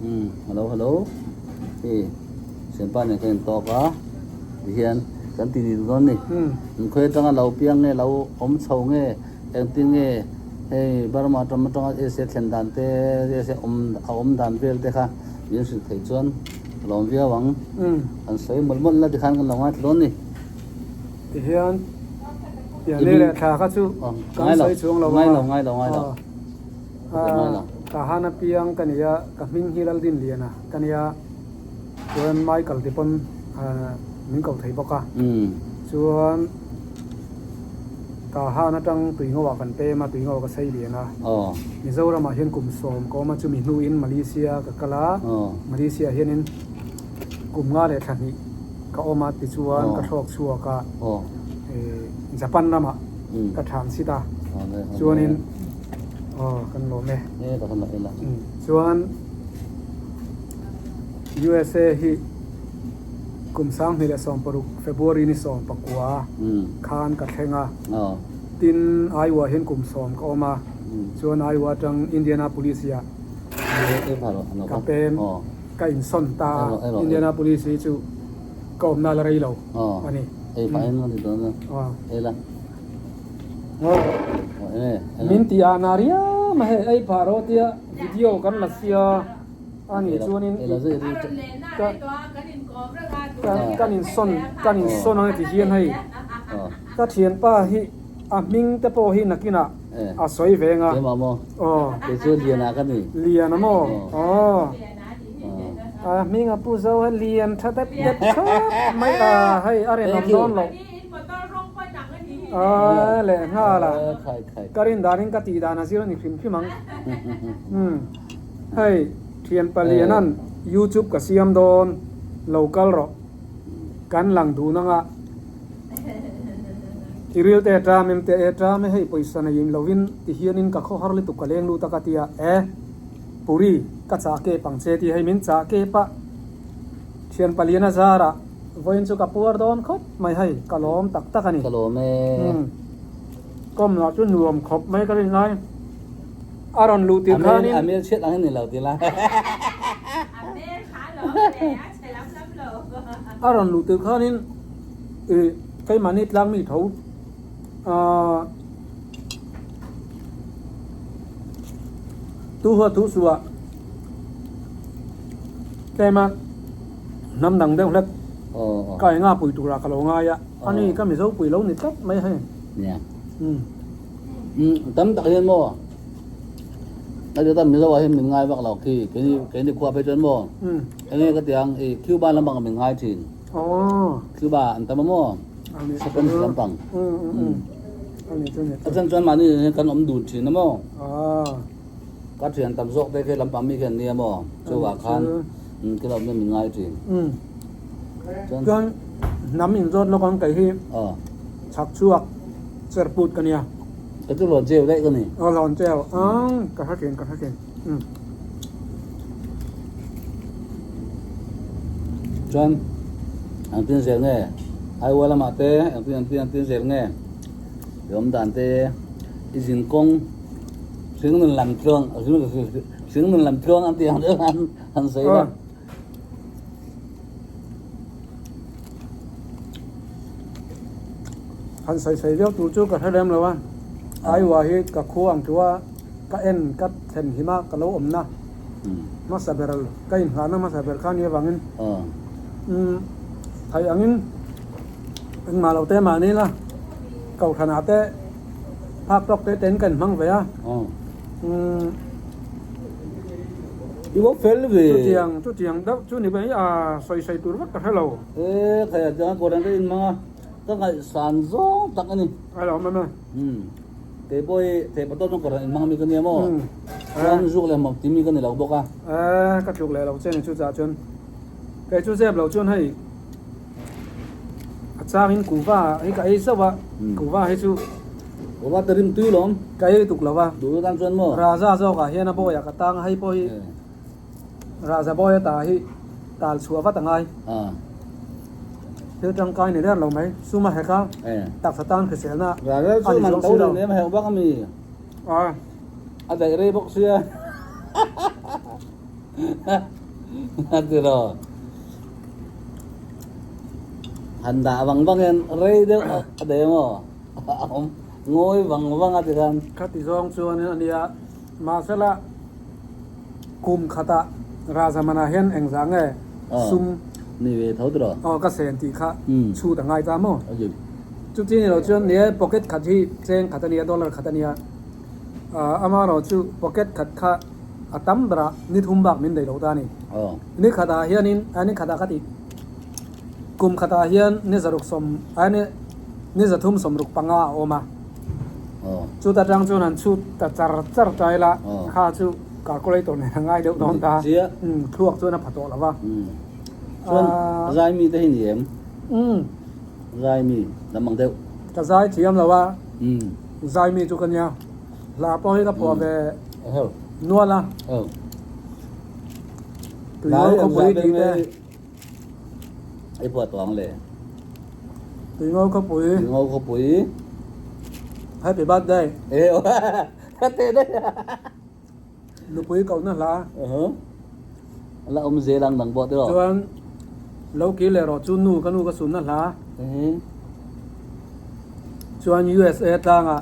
Umm hello hello hei Siampa nen kan intawk a tihian kan ti dil dawn a ni inkhawi atanga lo piang nge lo awm chho nge engtin nge hei Burma ram atanga Asia thlen dan te Asia awm a awm dan vel te kha min hrilh theih chuan ka lawm viau ang kan sawi mawlh mawlh la tikhan kan lo ngaithla dawn a ni. Tihian pian leh thla kha chu kan sawi chuang lo a. Ngai lo ngai lo ngai lo. Ka han apiang ka nia, ka hming hi Laldinliana ka nia, chuan Michael te pawn min ko thei bawk a, chuan ka han atang Tuingo ah kan pem a, Tuingo ah ka sei lian a, Mizoram ah hian kum sawm ka awm a, chumi hnuin Malaysia ka kal a, Malaysia ah hianin kum nga leh thla hnih ka awm a, tichuan ka thlawk chhuak a, Japan ramah ka thang chhit a, chuanin. Aw kan lawm e. E ka kan la. Chuan USA hi kum 2016 February ni 19 khan ka thleng a. Tin Iowa hian kum 10 ka awm a. Chuan Iowa atang Indianapolis ah ka pem ka insawn ta a. Indianapolis hi chu ka awmna la rei lo a ni. Min ti a na riam a hei ei phah rawh tia video kan la sia a nih chuanin kan insawn kan insawn ang ti hian hei ka thianpa hi a hming te pawh hi nakinah a sawi veng a aw lian a maw aw a hming a pu zo a lian tha dep dep khawp mai a hei a rinawm dawn loh. Aaa leh nghal a, ka rin danin ka tih dan a zir a ni hrim hrim ang. Umm hei thian palianan youtube ka siam dawn lo kal rawh kan lang dun anga i ril te ṭam em te e ṭam e hei pawisa nei in lovin ti hianin ka khawhar lutuk ka leng lut a ka tia e puri ka chah kep ang che ti hei min chah kep a thian paliana zarah Vawiin chu ka puar dawn khawp mai hei, ka lawm tak tak a ni. Ka lawm e. Umm. Kawm lah chu nuam khawp mai ka rin lai. A rawn luh tir khanin. A hmel chhiat ang in ni lo ti la. A rawn luh tir khanin ih keimahni tlang mi tho aaa tu huat thu suah tlem a. Hnam dang deuh hlek ka enga pui turah ka lo ngai a, ani ka Mizo pui lo ni tlat mai hei. Nia. Umm tam tak hian maw a ti tan Mizo ah hian min ngai vak lo khi keini keini khua phei chuan maw enge ka ti ang i Cuba lampang ah min ngai thin. Cuba an tam a maw Spanish lampang. A chan chuan mahni hian kan awm dun thin a maw. Ka thian tam zawk te khi lampang mi khi an nia maw? Chuvah khan thil awm hian min ngai thin. Chuan Chuan hnam inzawt lawk ang kei hi chhak chhuak cher put ka nia. Ka chu hlawn cheu daih ka ni. Aw hlawn cheu ang ka hre thin ka hre thin. Chuan engtin zel nge Iowa lamah te engtin engtin engtin zel nge i awm dan te i zin kawng. Hringnun lam tluang, hringnun lam tluang an tih ang deuh khan han sawi la. Han sawi sawi viau tur chu ka hre lem lo a, Aiwa hi ka khu ang thu a, ka en ka thlen him a, ka lo awmna hmasa ber ka inghahna hmasa ber kha nia vangin theih angin engmah lo te mahni la kohhranah te Phak tawk te ten kan hmang ve a. Umm. I va fel ve. Chutiang chutiang deuh chu ni mai a sawi sawi tur vek ka hre lo. E khaia chuan kawr ang ka in hmang a ka ngaihsan zawng tak a ni. A lo awm em e. Umm. Kei pawh hi thei pathum chuan kawr ang in hmang ami ka nia maw. Chuan zuk leh hmawk timi ka ni lo bawk a. E ka tluk leh lo che ni chu chah chuan kei chu zep lo chuan hei. A changin kuhva hi ka ei zauh a, kuhva hi chu Kuhva te rim tui lawm. Ka ei tuk lo a. Duh tan chuan maw? Raja zawkah hian a bawiah ka tang a, hei pawh hi Raja bawia ta hi tal chhuah vat a ngai. Thil tangkai ni der lo mai, sum a hek a, taksa tan hriselna a ni zawng si lo. Raja chu man to hek bak a mi? A daih rei bawk sia. A ti lo. Han dah vang vang hian rei deuh a dei maw? A awm ngawi vang vang a ti khan. Khati zawng chuanin a nia. Mahsela kum khatah Rajamanah hian engzah nge sum Ni ve tho tiraw? Aw ka sen tih kha chhut a ngai ta maw? Chuti ni lo chuan nia pocket khat hi cheng khat a nia dollar khat a nia. Amaherawh chu pocket khat kha a tam berah ni thum bak min daih lo ta a ni. Ni khatah hianin ni khatah ka tih kum khatah hian ni zaruk sawm ni zathum sawmruk panga a awm a. Chuta tang chuan han chhut ta char char ta ila kha chu calculator nen a ngai deuh dawn ta. Thluak chuan a pha tawh lo va. Chuan zai mi te hi ni em? Zai mi lam ang deuh. Ka zai thiam lo a. Zai mi chu ka nia. Hla pawh hi ka phuah ve nual a. Tuingo khawpui tih te. I phuah tawh ang le. Tuingo khawpui. Tuingo khawpui. Happy birthday. E ka teh daih a. Nupui kohna hla. La awm zel ang dang pawh tiraw. Chuan lo kir leh rawh chu nu ka nu ka sunna hla. Chuan USA tlangah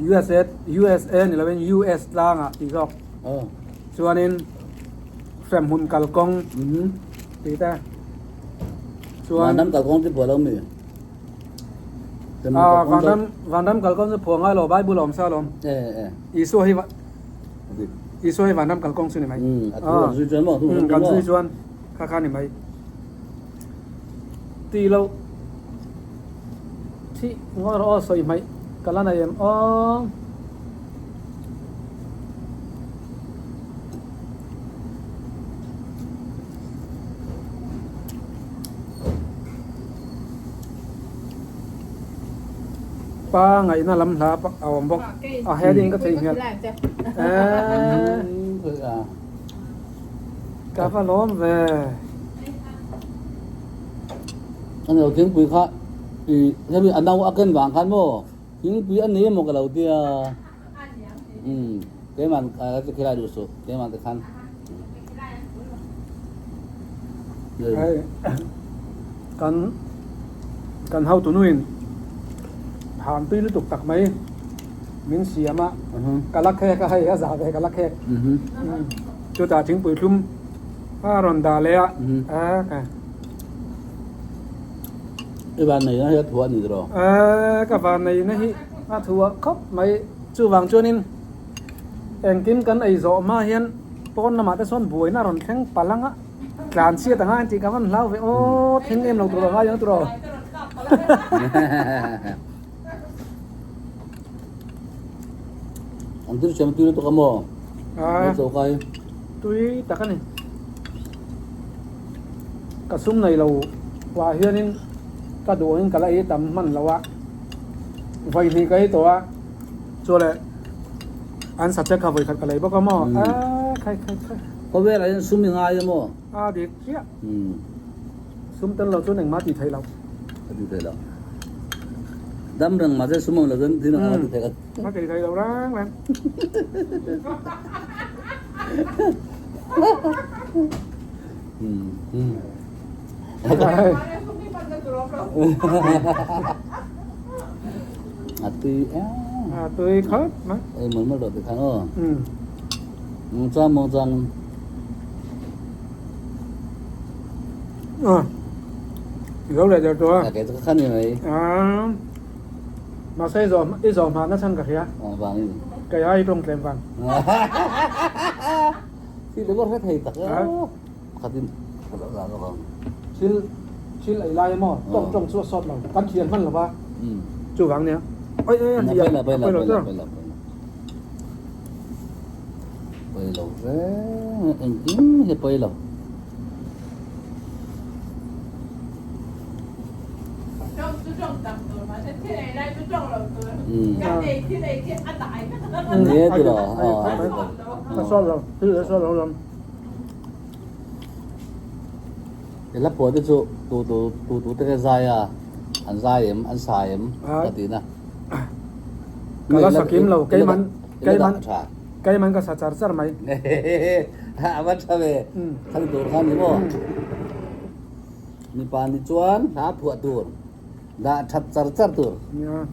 USA USA ni lovin US tlangah tih zawk. Chuanin hremhmun kalkawng tih te chuan. Vanram kalkawng chu phuah lo mi? Vanram vanram kalkawng chu phuah ngai lo Bible a awm sa alawm. Isua hi Isua hi vanram kalkawng chu ni mai. A thu kan zui chuan maw? Kan zui chuan kha kha ni mai. Ti lo Thih ngawi rawh aw sawi hmaih ka la nei em aw. Pa ngaihna lam hla a awm bawk a heading ka theihnghilh eee ka va lawm ve. A ni lo thingpui kha i hemi a nau a ken vang khan maw thingpui a nei emaw ka lo tia umm keimah ka khilai duh suh keimah te khan hei kan kan hotu nuin han tui lutuk tak mai min siam a ka la khek a hei a zah ve ka la khek chutah thingpui thlum a rawn dah leh a a I van nei na hi a thuah a ni tiraw? Ka van nei na hi a thuah khawp mai. Chuvang chuanin engkim kan ei zawh hma hian pawn lamah te sawn buaina a rawn thleng palh ang a, tlan chhiat ang a tih ka van hlau ve aw, thleng em lo tur a ngai ang tiraw? An thil siam tui lutuk a maw? Hei choka hi. Tui tak a ni. Ka sum nei lo ah hianin ka duhin ka la ei tam hman lo a, vawi hnih ka ei tawh a, chuan leh an sa che kha vawi khat ka lei bawk a maw? Aaa khai khai khai. Khawvel ah hian sum i ngai a maw? A dik chiah. Sum tel lo chuan engmah tih theih loh. A tih theih loh. Dam reng mahse sum awm lo chuan thil engmah tih theih loh. A tih theih loh reng reng. A tui em. A tui khawp mai. Ei mawlh mawlh rawh tikhan aw. Mawngchang mawngchang. Zo leh der tawh a. Kei chu ka khan ni mai. Mahse i zawh i zawh hma na chhan ka hria. Vangin. Kei ai tawng tlem vang. Thil te pawh hre thei tak e. Khatin ka lo zah zawk ang. Thil thil ei lai emaw tawng tawng chu a sawt lo. Kan thian hman lo va. Chuvang nia. Oi oi a nia. A pawi lo a pawi lo. Pawi lo reng engkim hi pawi lo. Ni ti lo a sawt lo thil a sawt lo lam. I la phuah te chu tu tu tu tu te kha zai a an zai em an sa em ka ti na. Ka la sa kim lo keiman keiman keiman ka sa char char mai. A va tha ve. Khami tur kha ni maw? Mipa ni chuan hla phuah tur, dah that char char tur. Nia.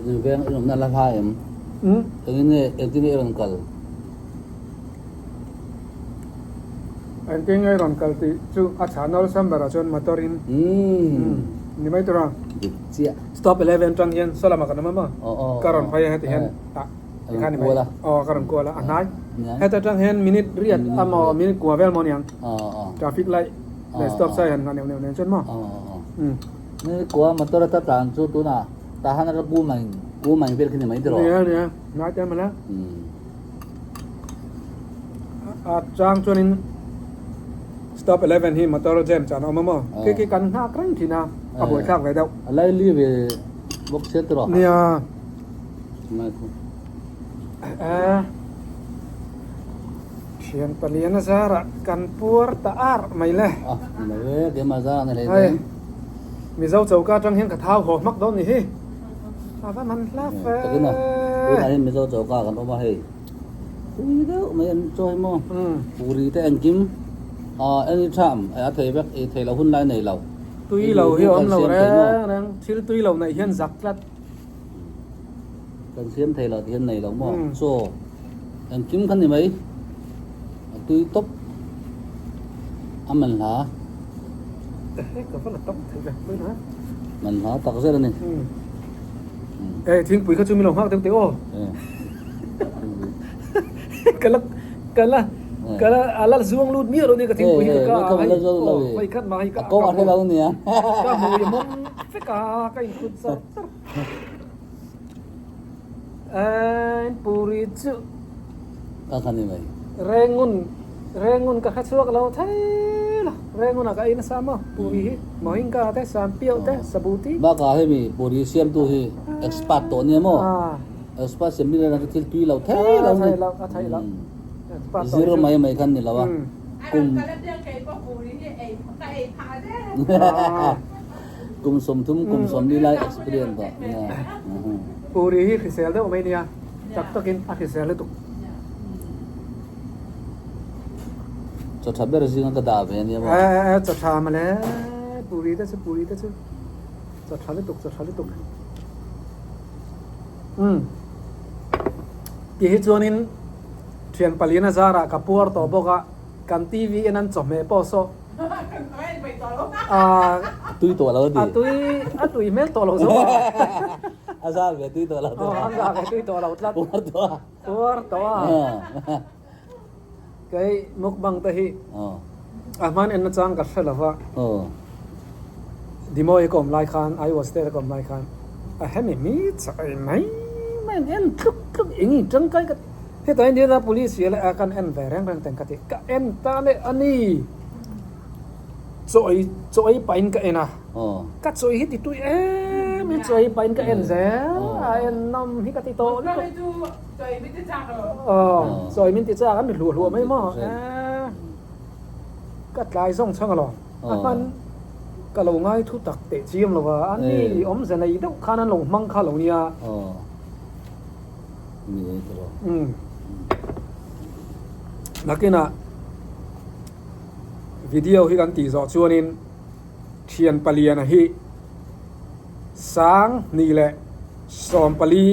Eng veng in awmna la hla em? Engin nge engtin nge i rawn kal? Engtin nge i rawn kal tih chu a chhan awlsam berah chuan motor in ni mai tur a. Dik chiah. Stop 11 tang hian saw lamah kan awm a maw? Ka rawn phei a heti hian tah tikhan ni mai. Aw ka rawn kual a, a hnai. Heta tang hian minute riat amaw minute kua vel maw niang. Traffic light leh stop sign han nghah neuh neuh nen chuan maw? Minute kua motor ata tlan chu tunah tah han a ku mai ku mai vel khi ni mai tiraw? Nia nia, hnai te mawle. A chang chuanin stop 11 hi motor jam chan a awm a maw? Khi khi kan nghak reng thin a, a buaithlak ve deuh. A lai li ve bawk sia tiraw? Nia. Ngai khu. A thian palian a zarah kan puar ta ar mai le. A ni lo e, keimah zarah ni hlei nen. Mizo choka atang hian ka thau haw hmak dawn ni hi. A va man hla fe. Takina tunah hian Mizo choka kan awm a hei. Tui deuh mai an chawi maw. Puri te engkim any time a thei vek ei thei lo hun lai nei lo. Tui lo hi awm lo reng reng thil tui lo neih hian zak tlat. Kan siam thei lo ti hian nei lo maw. Chaw engkim kha ni mai. A tui tawp a man hla. Ka va la tam thei ve mai na. Man hla tak zel a ni. Eh thingpui kha chu min lo nghak deuh teh aw. Ka la ka la ka la a la zuang lut miah lo nia ka thingpui hi ka ka hei aw hei khat mah hei ka ka hmu lo nia. Ka hmu i mawm vek a ka inkhut char char. Ein puri chu Ka kha ni mai. Rengun Rengun ka hre chhuak lo thei lo. Rengun ah ka ei nasa maw puri hi Mohinga te Sampiau te Sabuti. Bakah hemi puri siamtu hi expert tawh nia maw? Expert siam mi reng thil tui lo thei lo ni. A thei lo a thei lo. Zir mai mai khan ni lo a. Kum Kum 30 kum 40 lai experience tawh nia. Puri hi hrisel deuh mai nia. Tak takin a hrisel lutuk. Chaw tha ber zinga ka dah ve ania maw? Eh eh chaw tha mawle puri te chu puri te chu chaw tha lutuk chaw tha lutuk. Umm ti hi chuanin thian palian a zarah ka puar tawh bawk a kan TV en an chawhmeh pawh saw A tui tawh lo a ti. A tui a tui hmel tawh lo zo a. A zar ve tui tawh lo. A zar ve tui tawh lo tlat. Puar tawh a. Puar tawh a. Kei mukbang te hi a hman en nachang ka hre lo va. Dimoy ka awm lai khan Iowa State a ka awm lai khan a hemi mi chak ei mai mai an en tluk tluk eng eng tangkai ka ti. Hetah hian Indianapolis hi a kan en ve reng reng teng ka ti. Ka en ta leh a ni. Chaw ei chaw ei pahin ka en a. Ka chaw ei hi ti tui em in chaw ei pahin ka en zel a en nawm hi ka ti tawh lutuk. Aw chaw ei min ti chak a mi hluah hluah mai maw. Ka tlai zawng chhang alawm. A hman ka lo ngai thu tak teh chiam lo va. A ni awmze nei deuh khan an lo hmang kha lo nia. Ni e tiraw. Umm. Nakinah video hi kan tih zawh chuanin thian paliana hi sang hnih leh sawm pali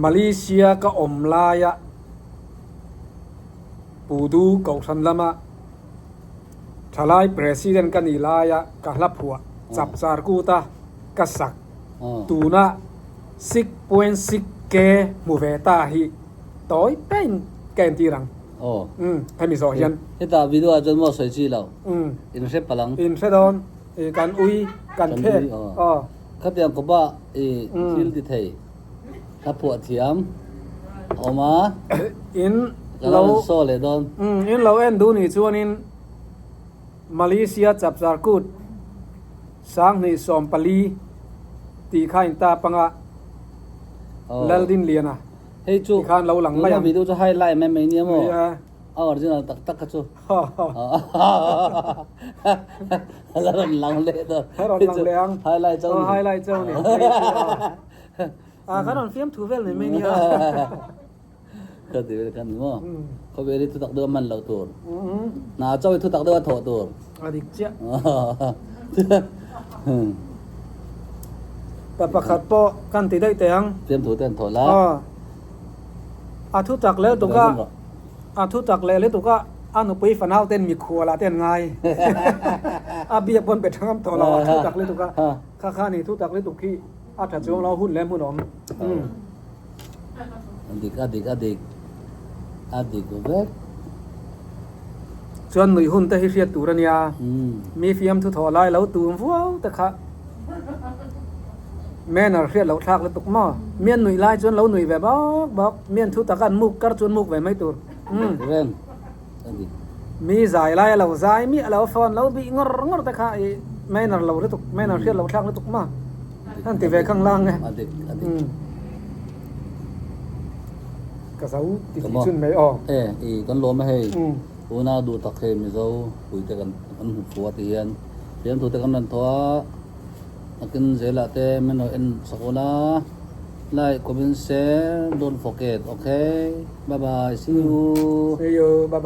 Malaysia ka awm laia Pudu Kohhran lama thalai President ka nih laia ka hla phuah chapchar kuta ka sak tuna 6.6 K hmu ve ta hi tawi pein ka entir ang. Aw. Umm hemi zawh hian. Hetah video ah chuan maw sawi chi lo. Umm. In hre palh ang. In hre dawn. I kan ui kan khek. Aw. Khatiang kawpa i thil ti thei hla phuah thiam a awm a. In lo. Ka rawn saw leh dawn. Umm in lo en duh nih chuanin Malaysia Chapchar Kut 2024 tih kha in tap anga Aw. Laldinliana Hei chu ti khan lo lang mai tuna ang. video chu highlight mai mai nia maw? Nia. A original tak tak kha chu a la rawn lang leh dawn. A rawn lang leh ang. Highlight chauh ni. Highlight chauh ni. A kan rawn fiam thu vel mai mai nia. Ka ti vel kha ni maw. Khawvel hi thutak deuh a hman loh tur. Hna chauh hi thutak deuh a thawh tur. A dik chiah. Pa pakhat pawh kan ti daih teh ang. Fiam thu te an thawh la. A thutak leh tuk a. A thutak leh lutuk a, a nupui fanau ten mikhual ah te an ngai. A biak pawn pe thangam tawh lo, a thutak lutuk a. Kha kha ni thutak lutuk hi a tha chuang lo, hun leh hmun a awm. Umm. A dik, a dik, a dik. A dik vek. Chuan nuih hun te hi hriat tur a nia. Mi fiamthu thawh lai lo tum vuau te kha. Manner hriat loh thlak lutuk maw? Mian nuih lai chuan lo nuih ve bawk bawk, mian thu taka an muk kar chuan muk ve mai tur. Umm. Reng a ni. Mi zai lai a lo zai miah lo, phone lo bih ngawr ngawr te kha i manner lo lutuk, manner hriat loh thlak lutuk maw? An ti ve khang lang e. A dik, a dik. Umm. Ka zo ti tih chun mai aw. E, i kan lawm a hei. Tuna duh tak hei Mizo puite kan kan hmu fu a ti hian fiamthu te kan rawn thaw a, nakin zelah te min rawn en sak ula, like, comment, share, don't forget, okay, bye bye, see you. See you, bye bye.